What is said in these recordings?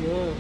Ua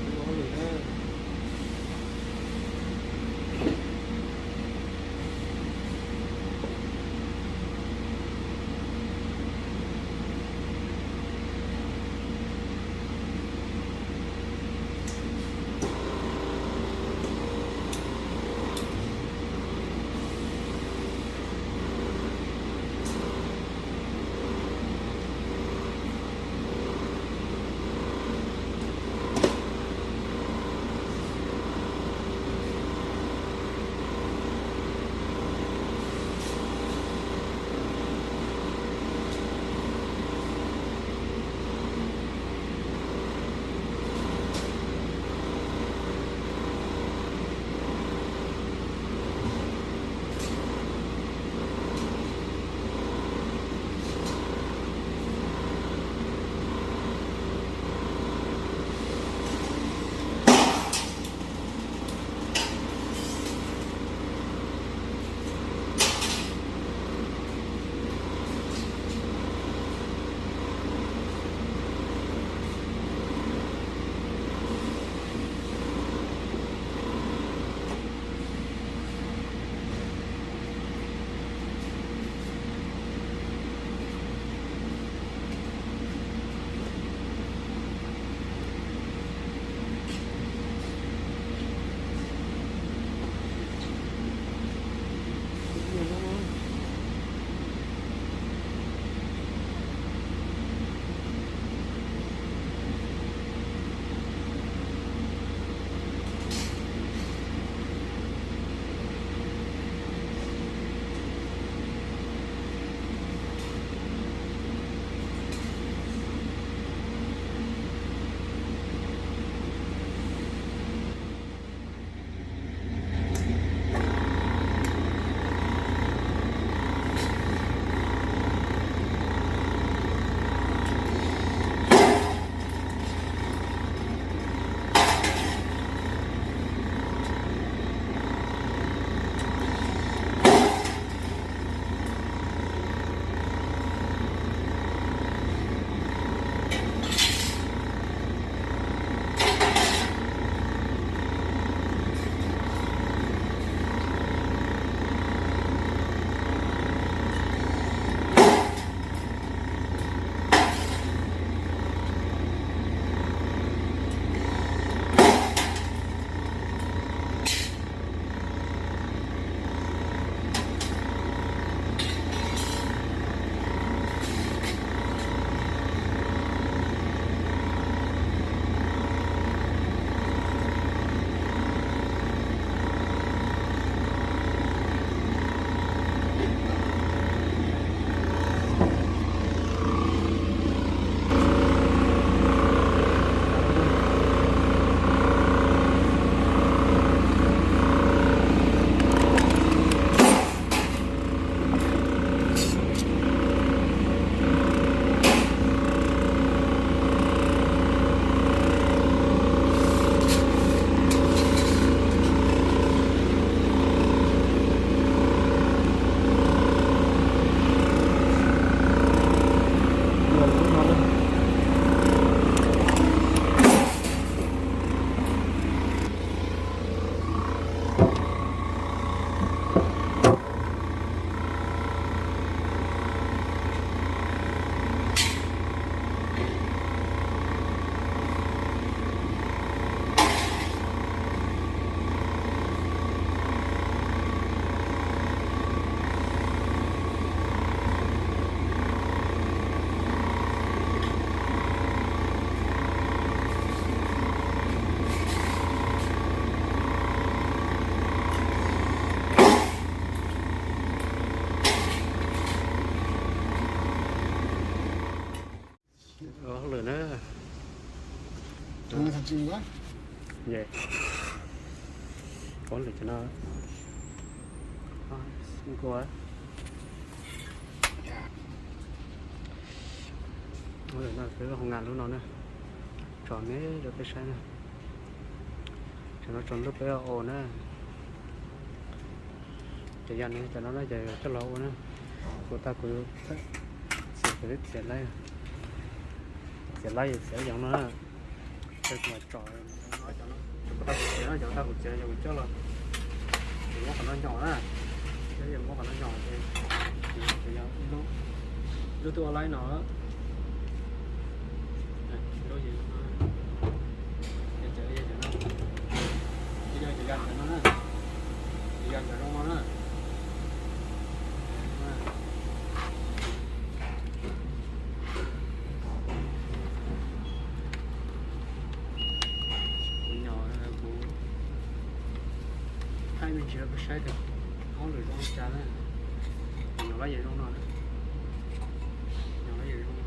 hauj lwm na. Ua hauj lwm cov no. Nkuaj. Ua lwm no peb hoo nkas lub no na. Tso neb rau peb saib na. Cov no tso lub peb ua na. Ces yog nws cov no na ces coj los ua na. Kuv tag kuv txiav, kuv twb txiav laib, txiav laib txiav yoov no na. Cov tau kuv txiav no, cov tau kuv txiav yog kuv coj los, kuv muab qhov no nyom na, coj yog muab qhov no nyom ces, ces yog ib lub, lub twb ua laib no, lub yog, yog cov, yog cov no, yog cov yas cov no na, cov yas cov zoo no na. Kuv nyom, kuv thaij me ntsis rau peb saib tias hauj lwm zoo li cas na. Kuv nyom lab yam zoo no na. Nyom lab yam zoo no.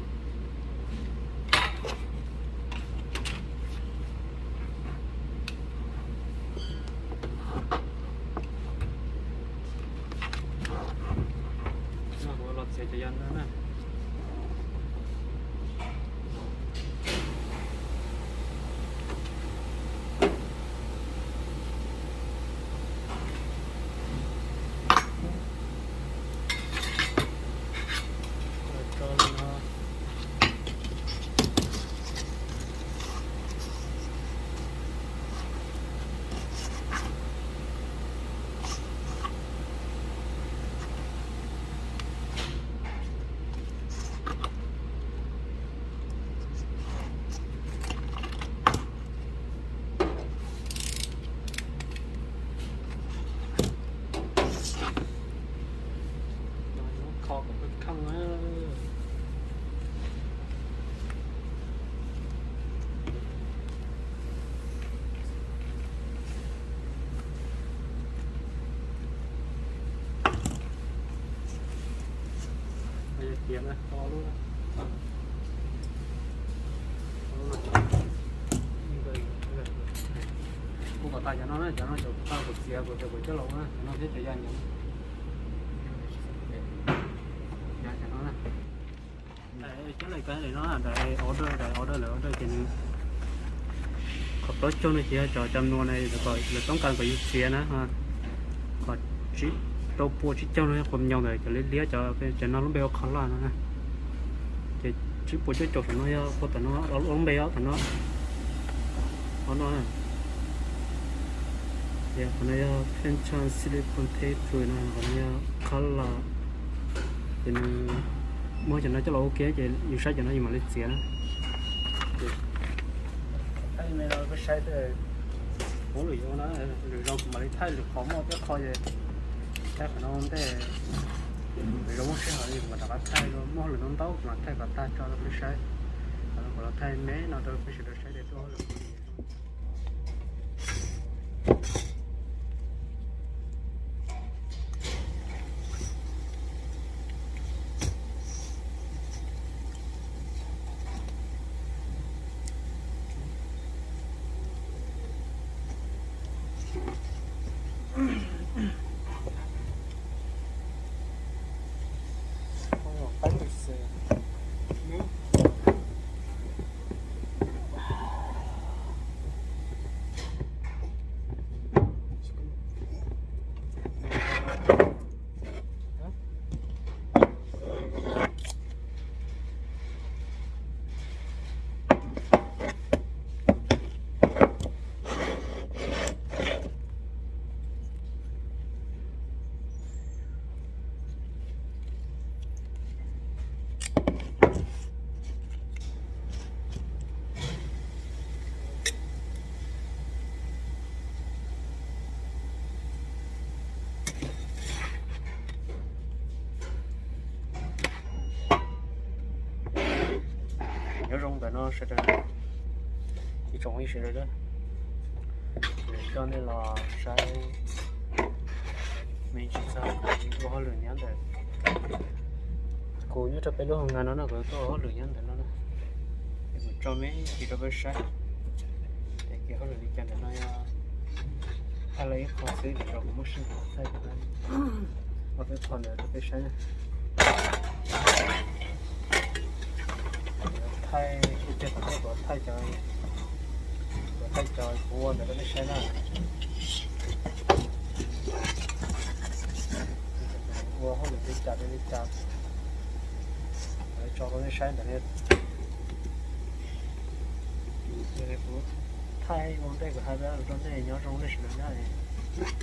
No kuv los txiav cov yas ntawd na. Tso li no. Kho kom kheej na. Tiav na, to lub. Kuv kom tas cov no na, cov no cov tau kuv txiav kuv cov kuv coj los na, cov no thiab cov yas nyom. Cov no na. Cov lawv order, lawv order lawv order ces nws qhov plaub caug no ces yog cov cam nua na, lawv toob kas kom yus txiav na. Qhov tsib rau pua tsib caug no yog qhov nyo ntawm cov liab liab, cov no lub npe ua kho laj no na. Ces tsib puas cuaj caum saum no yog ua tom no, lub npe tom no. Qhov no, qhov no yog Phantom Silicone Tape no, qhov no yog kho laj. Ces nws muab cov no coj los ua ke ces yus saib cov no yus mam li txiav na. Thaij me no peb saib, kuv lwm yus na, lwm zaus kuv mam li thaij lwm qhov muaj peb qho ces thaij qhov no ua ntej. Lwm zaus muaj sij hawm li kuv mam rov qab thaij, muaj hauj lwm ntau ntau kuv mam thaij kom tag tso rau peb saib. Qhov no kuv los thaij me no rau peb sawv daws saib tias tuaj hauj lwm. Nyob zoo ntawm no sawv daws, ib tsoom ib sawv daws, coj nej los saib me ntsis txog kuv ua hauj lwm nyob ntawm, kuv nyob rau peb lub hoo ngas no no, kuv tuaj ua hauj lwm nyob ntawm no na. Kuv tso me ntsis rau peb saib tias kev hauj lwm li cas ntawm no yog thaij los ib qho xwb, kuv muaj sij hawm thaij ob peb qho ntawd rau peb saib na. Thaij ib teg tom no kuv thaij cov, kuv thaij cov kuv ua ntawd rau nej saib na. Ua hauj lwm li cas li cas, tso rau nej saib ntawm no. Kuv thaij ua ntej kuv hais rau nej nyob zoo nej sawv daws nawb.